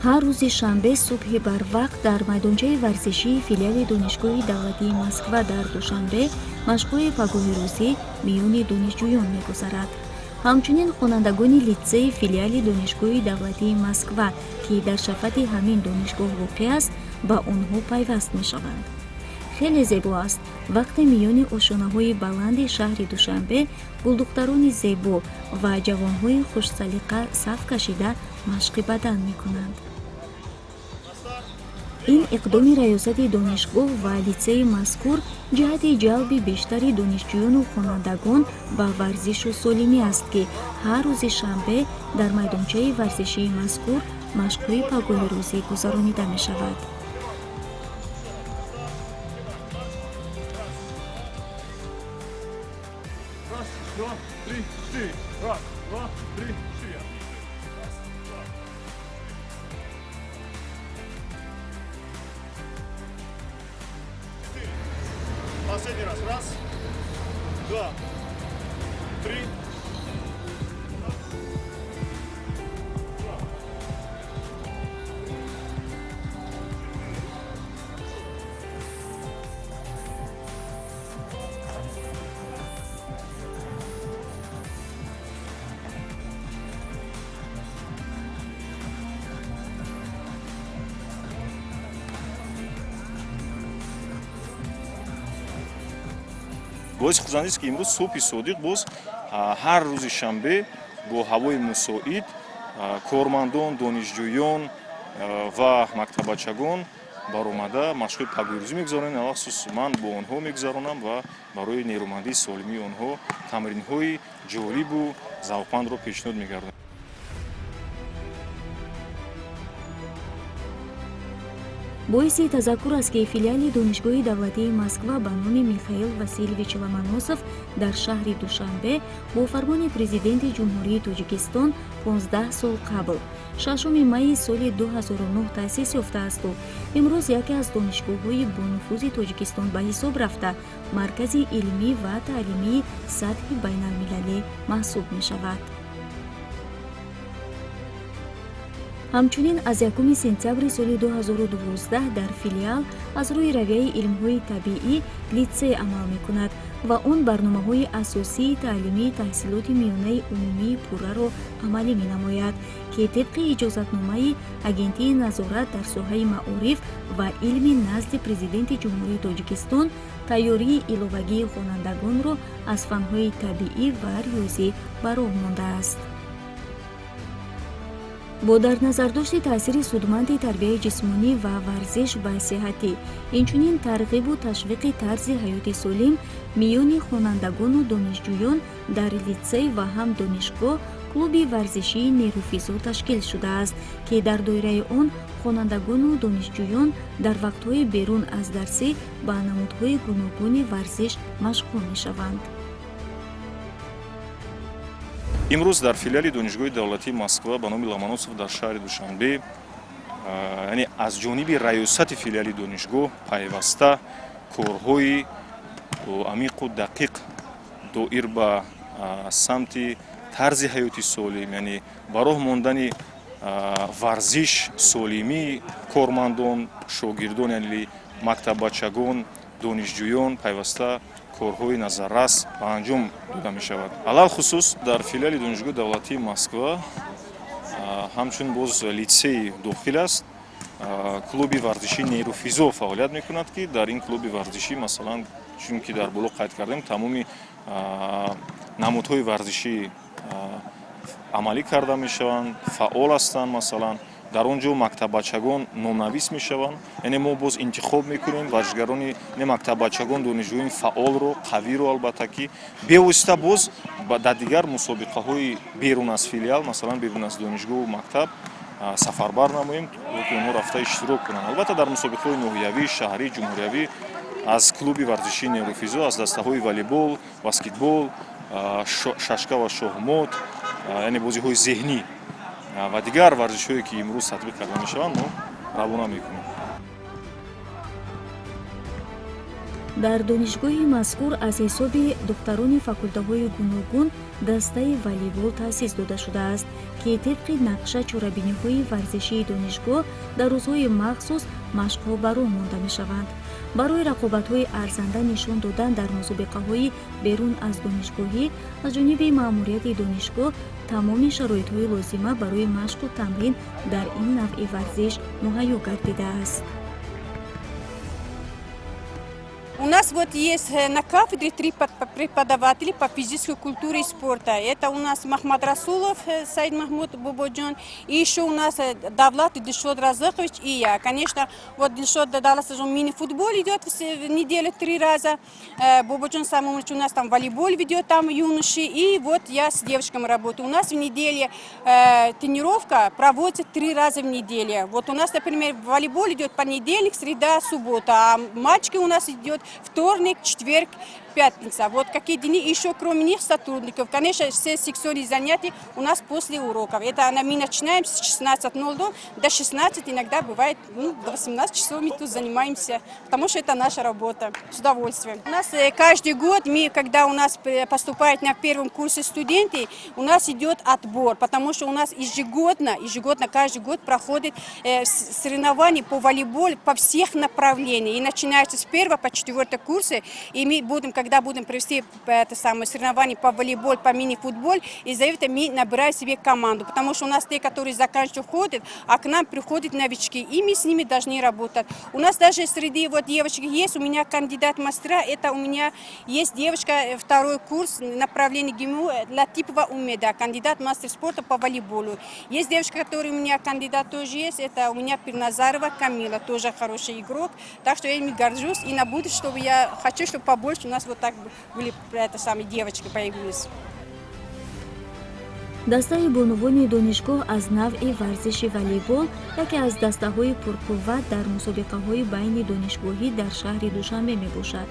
Ҳар рӯзи шанбе субҳи барвақт дар майдончаи варзишии филиали Донишгоҳи давлатии Москва дар Душанбе машқҳои пагоҳирӯзӣ миёни донишҷӯён мегузарад. Ҳамчунин хонандагони литсеи филиали Донишгоҳи давлатии Москва, ки дар шафати ҳамин донишгоҳ воқеъ аст, ба онҳо пайваст мешаванд. Хеле зебо аст, вақте миёни ошёнаҳои баланди шаҳри Душанбе гулдухтарони зебо ва ҷавонҳои хушсалиқа саф кашида машқи бадан мекунанд. Ин иқдоми раёсати донишгоҳ ва литсеи мазкур ҷиҳати ҷалби бештари донишҷӯёну хонандагон ба варзишу солимӣ аст, ки ҳар рӯзи шанбе дар майдончаи варзишии мазкур машқҳои пагоҳирӯзӣ гузаронида мешавад. Раз, два, три, четыре. Раз, два, три, четыре. Раз, два, четыре. Последний раз. Раз, два, три. Раз, два, Боиси хурсандист, ки имрӯз субҳи содиқ боз ҳар рӯзи шанбе бо ҳавои мусоид кормандон, донишҷӯён ва мактаббачагон баромада машқҳои пагоҳирӯзӣ мегузаронем. Алахусус ман бо онҳо мегузаронам ва барои нерӯмандии солимии онҳо тамринҳои ҷолибу завқмандро пешниҳод мегардонем. Боиси тазаккур аст, ки филиали Донишгоҳи давлатии Москва ба номи Михаил Васильевич Ломоносов дар шаҳри Душанбе бо фармони Президенти Ҷумҳурии Тоҷикистон 15 сол қабл, 6 майи соли 2009 таъсис ёфтаасту имрӯз яке аз донишгоҳҳои бонуфузи Тоҷикистон ба ҳисоб рафта, маркази илмӣ ва таълимии сатҳи байналмилалӣ маҳсуб мешавад. Ҳамчунин аз 1 сентябри соли 2012 дар филиал аз рӯи равияи илмҳои табиӣ литсей амал мекунад ва он барномаҳои асосии таълимии таҳсилоти миёнаи умумии пурраро амалӣ менамояд, ки тибқи иҷозатномаи Агентии назорат дар соҳаи маориф ва илми назди Президенти Ҷумҳурии Тоҷикистон тайёрии иловагии хонандагонро аз фанҳои табиӣ ва риёзӣ ба роҳ мондааст. Бо дар назардошти таъсири судманди тарбияи ҷисмонӣ ва варзиш ба сиҳатӣ, инчунин тарғибу ташвиқи тарзи ҳаёти солим миёни хонандагону донишҷӯён, дар литсей ва ҳам донишгоҳ клуби варзишии нерӯфизо ташкил шудааст, ки дар доираи он хонандагону донишҷӯён дар вақтҳои берун аз дарсӣ ба намудҳои гуногуни варзиш машғул мешаванд. Имрӯз дар филиали Донишгоҳи давлатии Москва ба номи Ломоносов дар шаҳри Душанбе, яъне аз ҷониби раёсати филиали донишгоҳ, пайваста корҳои амиқу дақиқ доир ба самти тарзи ҳаёти солим, яъне ба роҳ мондани варзиш, солимии кормандон, шогирдон, яъне мактаббачагон, донишҷӯён, пайваста корҳои назаррас ба анҷом дода мешавад. Алалхусус дар филиали Донишгоҳи давлатии Москва ҳамчун боз литсеи дохил аст, клуби варзишии нерӯфизо фаъолият мекунад, ки дар ин клуби варзишӣ, масалан, чунки дар боло қайд кардем, тамоми намудҳои варзишӣ амалӣ карда мешаванд, фаъол ҳастанд. Масалан, дар он ҷо мактаббачагон номнавис мешаванд, яъне мо боз интихоб мекунем варзишгарони не мактаббачагон, донишҷӯёни фаъолро, қавиро, албатта, ки бевосита боз дар дигар мусобиқаҳои берун аз филиал, масалан, берун аз донишгоҳу мактаб сафарбар намоем, ки онҳо рафта иштирок кунанд. Албатта, дар мусобиқаҳои ноҳиявӣ, шаҳрӣ, ҷумҳуриявӣ аз клуби варзишии нерӯфизо, аз дастаҳои волейбол, баскетбол, шашка ва шоҳмот, яъне бозиҳои зеҳнӣ ва дигар варзишҳое, ки имрӯз татбиқ карда мешаванд, мо равона мекунем. Дар донишгоҳи мазкур аз ҳисоби духтарони факултаҳои гуногун дастаи волейбол таъсис дода шудааст, ки тибқи нақша чорабиниҳои варзишии донишгоҳ дар рӯзҳои махсус машқҳо ба роҳ монда мешаванд. Барои рақобатҳои арзанда нишон додан дар мусобиқаҳои берун аз донишгоҳӣ аз ҷониби маъмурияти донишгоҳ тамоми шароитҳои лозима барои машқу тамрин дар ин навъи варзиш муҳайё гардидааст. У нас вот есть на кафедре три преподавателя по физической культуре и спорта. Это у нас Махмад Расулов, Саид Махмуд Бободжон, и еще у нас Давлат Дилшод Разыкович и я. Конечно, вот Дилшод Давлат мини-футбол идет в неделю три раза. Бободжон Самумович у нас там волейбол ведет, там юноши, и вот я с девочками работаю. У нас в неделе тренировка проводится три раза в неделю. Вот у нас, например, волейбол идет понедельник, среда, суббота, а мальчики у нас идет вторник, четверг, пятница. Вот какие дни еще кроме них сотрудников. Конечно, все секционные занятия у нас после уроков. Это мы начинаем с 16:00 до 16, иногда бывает, ну, до 18 часов мы тут занимаемся, потому что это наша работа. С удовольствием. У нас каждый год, мы, когда у нас поступают на первом курсе студенты, у нас идет отбор, потому что у нас ежегодно каждый год проходит соревнования по волейболу по всех направлениях. И начинается с первого по четвертый курсы, и мы будем, когда будем провести это самое соревнование по волейболу, по мини-футболу, и за это мы набираем себе команду, потому что у нас те, которые заканчивают, ходят, а к нам приходят новички, и мы с ними должны работать. У нас даже среди вот девочек есть, у меня кандидат мастера, это у меня есть девочка, второй курс, направление ГМУ, Латипова Умеда, кандидат мастер спорта по волейболу. Есть девочка, которая у меня кандидат тоже есть, это у меня Пирназарова Камила, тоже хороший игрок, так что я ими горжусь, и на будущее, чтобы я хочу, чтобы побольше у нас вот так были это самые девочки появились. Дастаи бонувони донишгоҳ аз навъи варзиши волейбол яке аз дастаҳои пурқувват дар мусобиқаҳои байни донишгоҳӣ дар шаҳри Душанбе мебошад.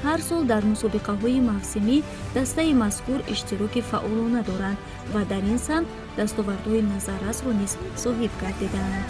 Ҳар сол дар мусобиқаҳои мавсимӣ дастаи мазкур иштироки фаъолона доранд ва дар ин самт дастовардҳои назаррасро низ соҳиб гардидаанд.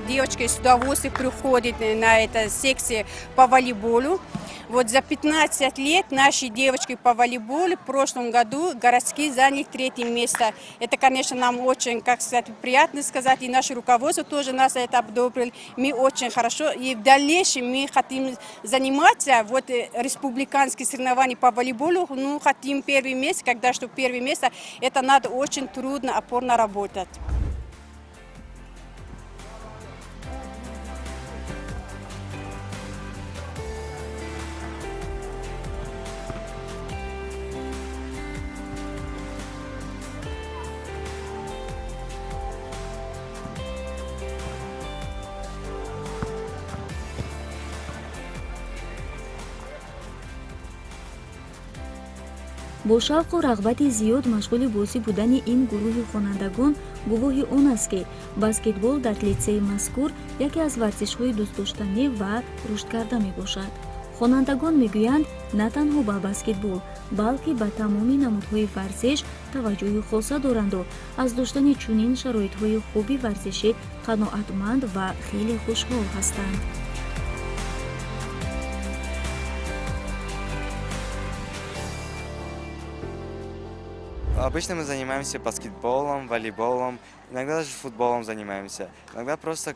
Девочки с удовольствием приходят на это секции по волейболу. Вот за 15 лет наши девочки по волейболу в прошлом году городские заняли третье место. Это, конечно, нам очень, как сказать, приятно сказать, и наше руководство тоже нас это одобрило. Мы очень хорошо, и в дальнейшем мы хотим заниматься, вот республиканские соревнования по волейболу, ну, хотим первое место, когда что первое место, это надо очень трудно, опорно работать. Бо шавқу рағбати зиёд машғули бозӣ будани ин гурӯҳи хонандагон гувоҳи он аст, ки баскетбол дар литсеи мазкур яке аз варзишҳои дӯстдоштанӣ ва рушдкарда мебошад. Хонандагон мегӯянд, на танҳо ба баскетбол, балки ба тамоми намудҳои варзиш таваҷҷӯҳи хоса доранду аз доштани чунин шароитҳои хуби варзишӣ қаноатманд ва хеле хушҳол ҳастанд. Обычно мы занимаемся баскетболом, волейболом, иногда даже футболом занимаемся. Иногда просто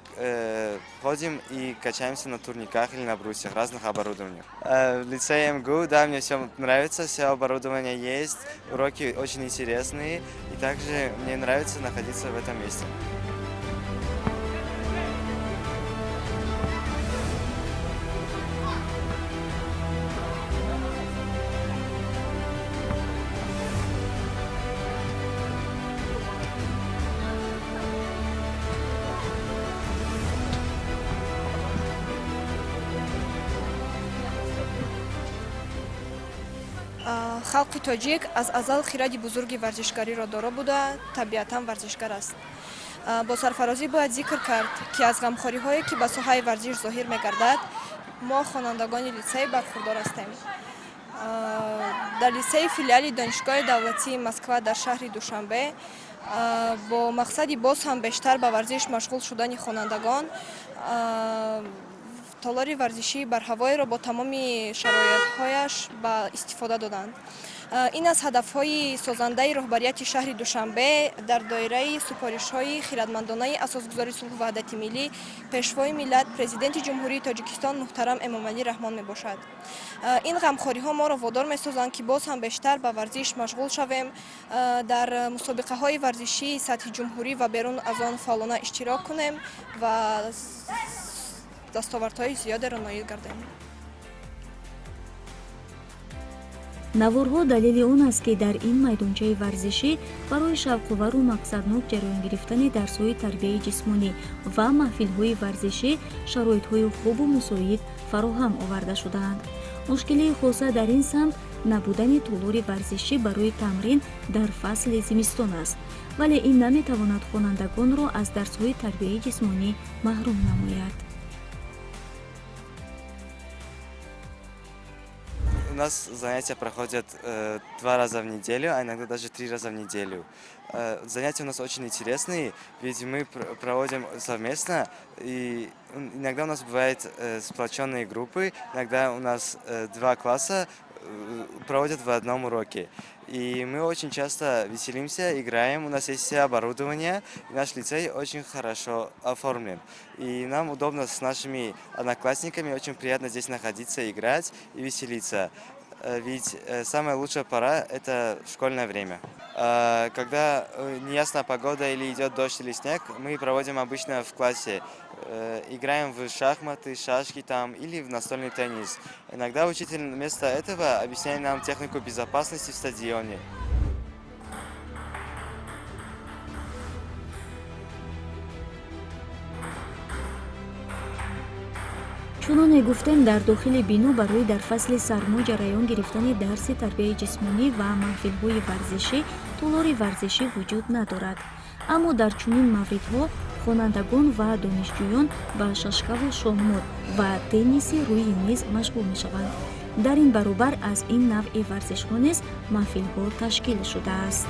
ходим и качаемся на турниках или на брусьях, разных оборудованиях. В лицее МГУ, да, мне все нравится, все оборудование есть, уроки очень интересные, и также мне нравится находиться в этом месте. Халқи тоҷик аз азал хиради бузурги варзишгариро доро буда, табиатан варзишгар аст. Бо сарфарозӣ бояд зикр кард, ки аз ғамхориҳое, ки ба соҳаи варзиш зоҳир мегардад, мо хонандагони литсей бархурдор ҳастем. Дар литсейи филиали Донишгоҳи давлатии Москва дар шаҳри Душанбе бо мақсади боз ҳам бештар ба варзиш машғул шудани хонандагон толори варзишии барҳавоеро бо тамоми шароитҳояш ба истифода доданд. Ин аз ҳадафҳои созандаи роҳбарияти шаҳри Душанбе дар доираи супоришҳои хиратмандонаи асосгузори сулҳу ваҳдати миллӣ, пешвои миллат, президенти Ҷумҳурии Тоҷикистон муҳтарам Эмомалӣ Раҳмон мебошад. Ин ғамхориҳо моро водор месозанд, ки боз ҳам бештар ба варзиш машғул шавем, дар мусобиқаҳои варзишии сатҳи ҷумҳурӣ ва берун аз он фаъолона иштирок кунем ва дастовардҳои зиёдеро ноил гардем. Наворҳо далели он аст, ки дар ин майдончаи варзишӣ барои шавқовару мақсаднок ҷараён гирифтани дарсҳои тарбияи ҷисмонӣ ва маҳфилҳои варзишӣ шароитҳои хубу мусоид фароҳам оварда шудаанд. Мушкилии хоса дар ин самт набудани толори варзишӣ барои тамрин дар фасли зимистон аст, вале ин наметавонад хонандагонро аз дарсҳои тарбияи ҷисмонӣ маҳрум намояд. У нас занятия проходят 2 раза в неделю, а иногда даже 3 раза в неделю. Занятия у нас очень интересные, ведь мы проводим совместно, и иногда у нас бывают сплоченные группы, иногда у нас 2 класса проводят в одном уроке. И мы очень часто веселимся, играем, у нас есть все оборудование, и наш лицей очень хорошо оформлен. И нам удобно с нашими одноклассниками, очень приятно здесь находиться, играть и веселиться. Ведь самая лучшая пора – это школьное время. Когда неясная погода или идет дождь или снег, мы проводим обычно в классе. Играем в шахматы, шашки там или в настольный теннис. Иногда учитель вместо этого объясняет нам технику безопасности в стадионе. Чуноне гуфтем, дар дохили бино барои дар фасли сармо ҷараён гирифтани дарси тарбияи ҷисмонӣ ва маҳфилҳои варзишӣ толори варзишӣ вуҷуд надорад. Аммо дар чунин мавридҳо хонандагон ва донишҷӯён ба шашкаву шоҳмот ва тенниси рӯи миз машғул мешаванд. Дар ин баробар аз ин навъи варзишҳо низ маҳфилҳо ташкил шудааст.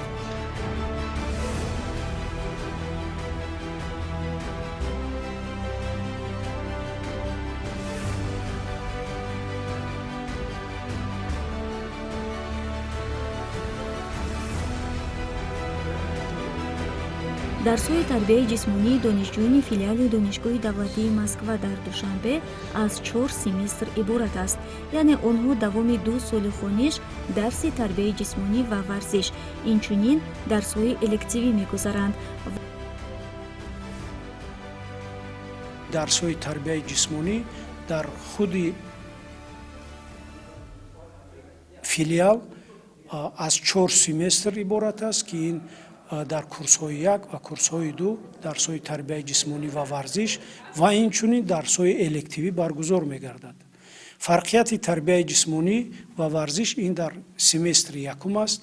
Дарсҳои тарбияи ҷисмонии донишҷӯёни филиали Донишгоҳи давлатии Москва дар Душанбе аз 4 семестр иборат аст. Яъне онҳо давоми 2 соли хониш дарси тарбияи ҷисмонӣ ва варзиш, инчунин дарсҳои элективӣ мегузаранд. Дарсҳои тарбияи ҷисмонӣ дар худи филиал аз 4 семестр иборат аст, ки ин дар курсҳои 1 ва курсҳои 2 дарсҳои тарбияи ҷисмонӣ ва варзиш ва инчунин дарсҳои элективӣ баргузор мегардад. Фарқияти тарбияи ҷисмонӣ ва варзиш ин дар семестри якум аст.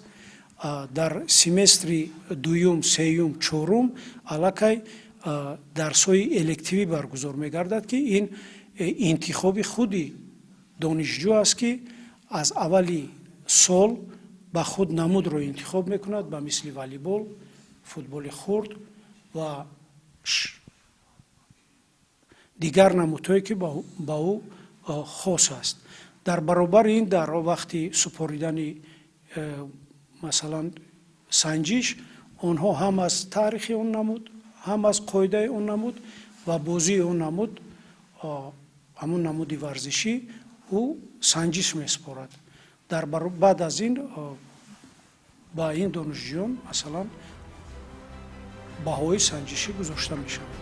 Дар семестри дуюм, сеюм, чорум аллакай дарсҳои элективӣ баргузор мегардад, ки ин интихоби худи донишҷӯ аст, ки аз аввали сол ба худ намудро интихоб мекунад, ба мисли волейбол, футболи хурд ва дигар намудҳое, ки ба ӯ хос аст. Дар баробари ин дар вақти супоридани масалан санҷиш онҳо ҳам аз таърихи он намуд, ҳам аз қоидаи он намуд ва бозии он намуд, ҳамон намуди варзишӣ ӯ санҷиш месупорад. Дар баъд аз ин ба ин донишҷӯён масалан баҳои санҷишӣ гузошта мешавад.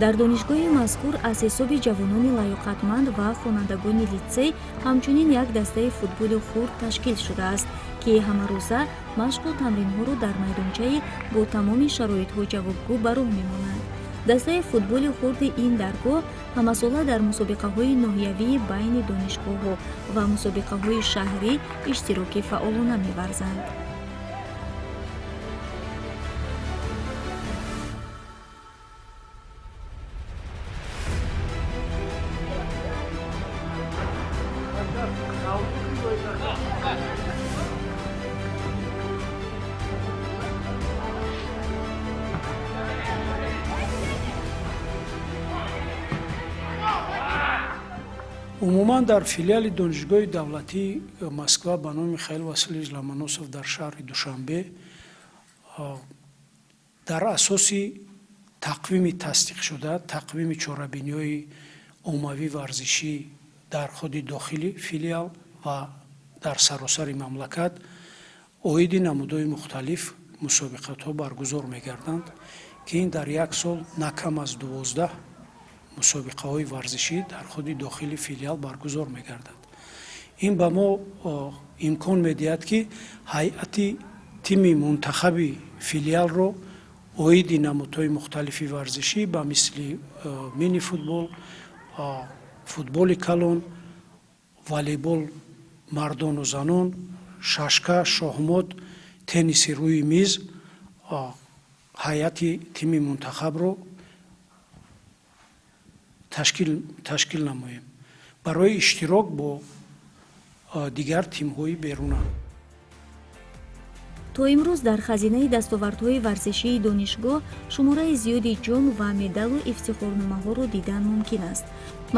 Дар донишгоҳи мазкур аз ҳисоби ҷавонони лаёқатманд ва хонандагони литсей ҳамчунин як дастаи футболи хурд ташкил шудааст, ки ҳамарӯза машқу тамринҳоро дар майдончаи бо тамоми шароитҳо ҷавобгӯ ба роҳ мемонанд. Дастаи футболи хурди ин даргоҳ ҳамасола дар мусобиқаҳои ноҳиявии байни донишгоҳҳо ва мусобиқаҳои шаҳрӣ иштироки фаъолона меварзанд. Умуман дар филиали Донишгоҳи давлатии Москва ба номи Михаил Васильевич Ломоносов дар шаҳри Душанбе дар асоси тақвими тасдиқшуда, тақвими чорабиниҳои оммавӣ варзишӣ дар худи дохили филиал ва дар саросари мамлакат оиди намудҳои мухталиф мусобиқатҳо баргузор мегарданд, ки ин дар як сол на кам аз 12 мусобиқаҳои варзишӣ дар худи дохили филиал баргузор мегардад. Ин ба мо имкон медиҳад, ки ҳайати тими мунтахаби филиалро оиди намудҳои мухталифи варзишӣ ба мисли мини-футбол, футболи калон, волейбол мардону занон, шашка, шоҳмот, тенниси рӯи миз ҳайати тими мунтахабро ташкил намоем барои иштирок бо дигар тимҳои беруна. То имрӯз дар хазинаи дастовардҳои варзишии донишгоҳ шумораи зиёди ҷом ва медалу ифтихорномаҳоро дидан мумкин аст.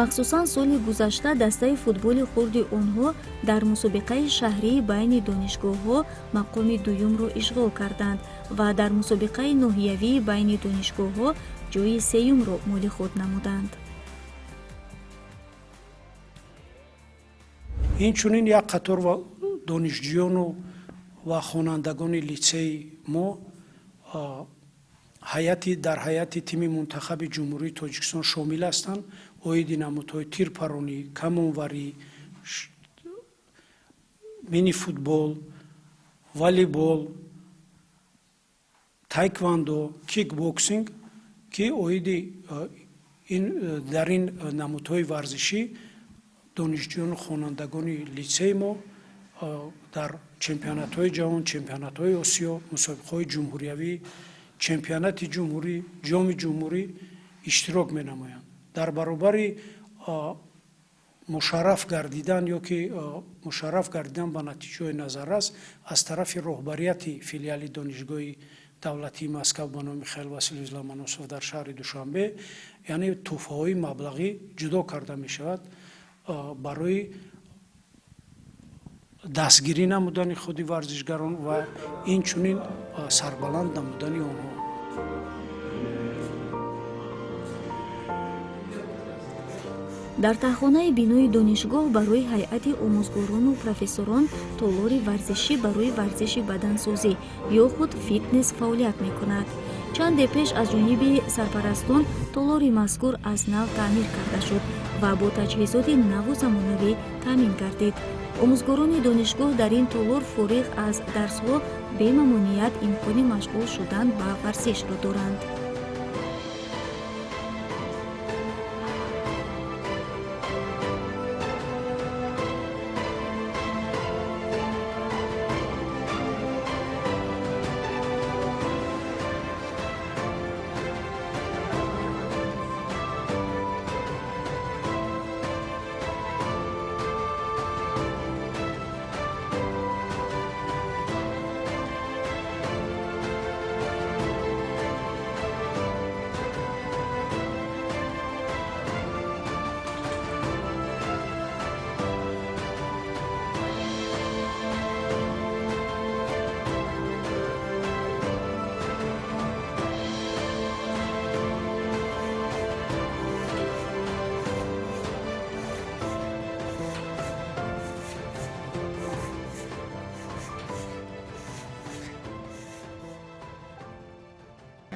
Махсусан соли гузашта дастаи футболи хурди онҳо дар мусобиқаи шаҳрии байни донишгоҳҳо мақоми дуюмро ишғол карданд ва дар мусобиқаи ноҳиявии байни донишгоҳҳо ҷойи сеюмро моли худ намуданд. Инчунин як қатор донишҷӯёну ва хонандагони литсейи мо дар ҳайати тими мунтахаби Ҷумҳурии Тоҷикистон шомил ҳастанд. Оиди намудҳои тирпаронӣ, камонварӣ, мини-футбол, волейбол, таеквондо, кикбоксинг, ки оиди дар ин намудҳои варзишӣ донишҷӯёну хонандагони литсейи мо дар чемпионатҳои ҷаҳон, чемпионатҳои Осиё, мусобиқаҳои ҷумҳуриявӣ, чемпионати ҷумҳурӣ, ҷоми ҷумҳурӣ иштирок менамоянд. Дар баробари мушарраф гардидан ё ки мушарраф гардидан ба натиҷаҳои назаррас аз тарафи роҳбарияти филиали Донишгоҳи давлатии Москва ба номи Михаил Васильевич Ломоносов дар шаҳри Душанбе, яъне тӯҳфаҳои маблағӣ ҷудо карда мешавад барои дастгирӣ намудани худи варзишгарон ва инчунин сарбаланд намудани онҳо. Дар таҳхонаи бинои донишгоҳ барои ҳайати омӯзгорону профессорон толори варзишӣ барои варзиши бадансозӣ ё худ фитнес фаъолият мекунад. Чанде пеш аз ҷониби сарпарастон толори мазкур аз нав таъмир карда шуд ва бо таҷҳизоти наву замонавӣ таъмин гардид. Омӯзгорони донишгоҳ дар ин толор фориғ аз дарсҳо бемамоният имкони машғул шудан ба варзишро доранд.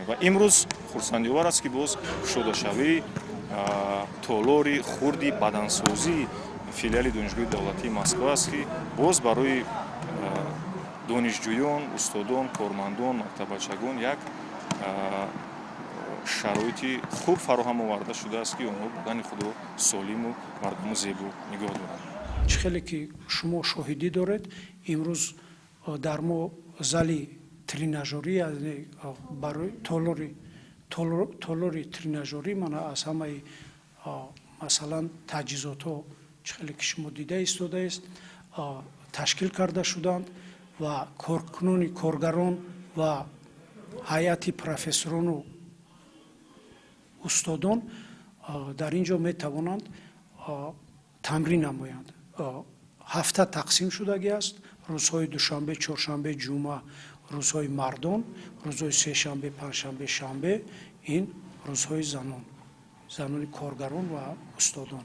Ва имрӯз хурсандиовар аст, ки боз кушодашавии толори хурди бадансозии филиали Донишгоҳи давлатии Москва аст, ки боз барои донишҷӯён, устодон, кормандон, мактаббачагон як шароити хуб фароҳам оварда шудааст, ки онҳо бадани худро солиму мардуму зебо нигоҳ доранд. Чӣ хеле ки шумо шоҳидӣ доред, имрӯз дар мо зали тренажёрӣ, яъне барои толори тренажёрӣ мана аз ҳамаи масалан таҷҳизотҳо Чӣ хеле ки шумо дида истодаест, ташкил карда шуданд ва коркунони коргарон ва ҳайати профессорону устодон дар ин ҷо метавонанд тамрин намоянд. Ҳафта тақсим шудагӣ аст: рӯзҳои душанбе, чоршанбе, ҷумъа рӯзҳои мардон, рӯзҳои сешанбе, панҷшанбе, шанбе ин рӯзҳои занон, занони коргарон ва устодон.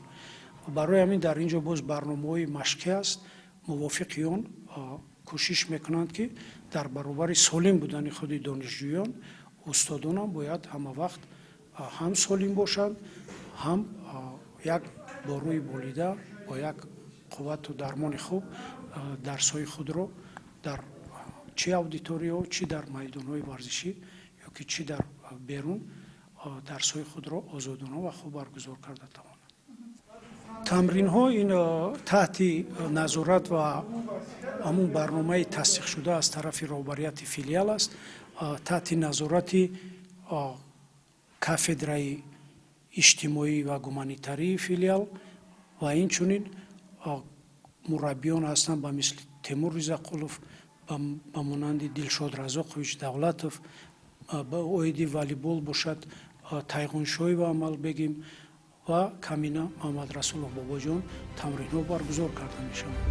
Барои ҳамин дар ин ҷо боз барномаҳои машқӣ аст. Мувофиқи он кӯшиш мекунанд, ки дар баробари солим будани худи донишҷӯён, устодонам бояд ҳама вақт ҳам солим бошанд, ҳам як бо рӯи болида, бо як қуввату дармони хуб дарсҳои худро дар чӣ аудиторияҳо, чӣ дар майдонҳои варзишӣ ё ки чӣ дар берун дарсҳои худро озодона ва хуб баргузор карда тавонанд. Тамринҳо ин таҳти назорат ва ҳамун барномаи тасдиқшуда аз тарафи роҳбарияти филиал аст, таҳти назорати кафедраи иҷтимоӣ ва гуманитарии филиал ва инчунин мураббиён ҳастанд ба мисли Темур Ризақулов, ба монанди Дилшод Разоқович Давлатов, ба оиди волейбол бошад Тайғуншоева амал бегим ва Камина Муҳаммадрасулов Бобоҷон тамринҳо баргузор карда мешаванд.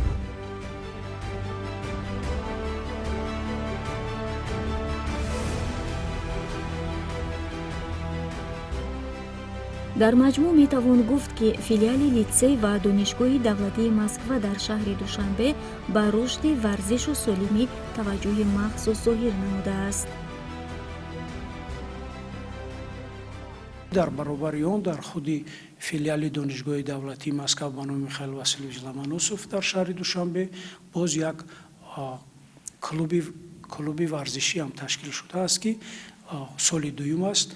Дар маҷмӯъ метавон гуфт, ки филиали литсей ва Донишгоҳи давлатии Москва дар шаҳри Душанбе ба рушди варзишу солимӣ таваҷҷӯҳи махсус зоҳир намудааст. Дар баробари он дар худи филиали Донишгоҳи давлатии Москва ба номи Михаил Васильевич Ломоносов дар шаҳри Душанбе боз як клуби варзишӣ ҳам ташкил шудааст, ки соли дуюм аст,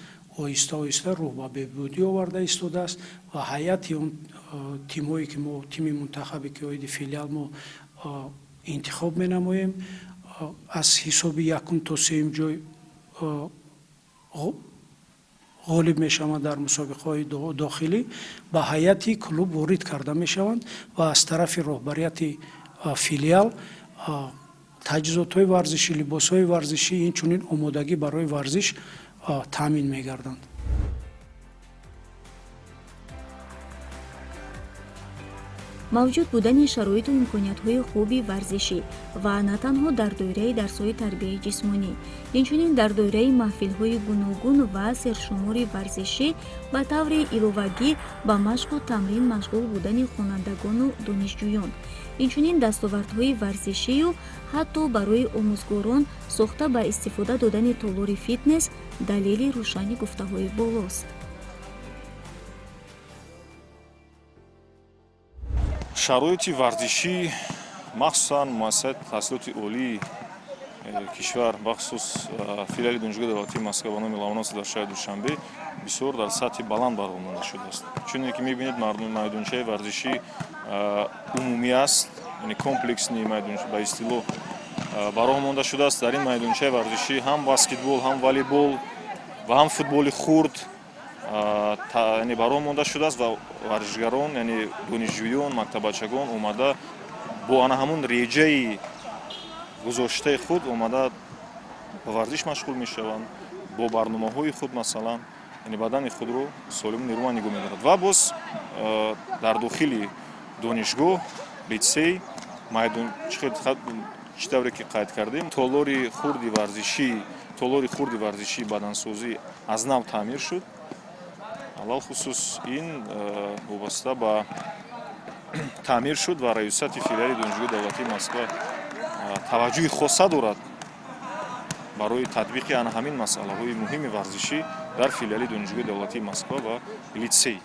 оҳиста оҳиста рӯҳ ба беҳбудӣ оварда истодааст ва ҳайати он тимҳое ки мо, тими мунтахабе ки оиди филиал мо интихоб менамоем, аз ҳисоби якум то сеюм ҷой ғолиб мешаванд дар мусобиқаҳои дохилӣ, ба ҳайати клуб ворид карда мешаванд ва аз тарафи роҳбарияти филиал таҷҳизотҳои варзишӣ, либосҳои варзишӣ, инчунин омодагӣ барои варзиш таъмин мегарданд. Мавҷуд будани шароиту имкониятҳои хуби варзишӣ ва на танҳо дар доираи дарсҳои тарбияи ҷисмонӣ, инчунин дар доираи маҳфилҳои гуногун ва сершумори варзишӣ ба таври иловагӣ ба машқу тамрин машғул будани хонандагону донишҷӯён, инчунин дастовардҳои варзишию ҳатто барои омӯзгорон сохта ба истифода додани толори фитнес далели рӯшани гуфтаҳои болост. Шароити варзишӣ, махсусан муассисаи таҳсилоти олии кишвар, бахусус филиали Донишгоҳи давлатии Москва ба номи Ломоносов дар шаҳри Душанбе бисёр дар сатҳи баланд баромада шудааст. Чуне ки мебинед, майдончаи варзишӣ умумӣ аст, яъне комплексни майдонча ба истилоҳ бароҳ монда шудааст. Дар ин майдончаи варзишӣ ҳам баскетбол, ҳам волейбол ва ҳам футболи хурд яъне бароҳ монда шудааст ва варзишгарон, яъне донишҷӯён, мактаббачагон омада бо ана ҳамун реҷаи гузоштаи худ омада ба варзиш машғул мешаванд, бо барномаҳои худ, масалан, яъне бадани худро солиму нерӯманд нигоҳ медорад. Ва боз дар дохили донишгоҳ, литсей, майдон, чӣ тавре ки қайд кардем, толори хурди варзишии бадансозӣ аз нав таъмир шуд. Алалхусус ин вобаста ба таъмир шуд ва раёсати филиали Донишгоҳи давлатии Москва таваҷҷӯҳи хоса дорад барои татбиқи ана ҳамин масъалаҳои муҳими варзишӣ дар филиали Донишгоҳи давлатии Москва ва литсей.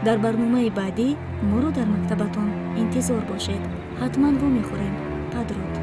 Дар барномаи баъдӣ моро дар мактабатон интизор бошед. Ҳатман вомехӯрем. Падруд.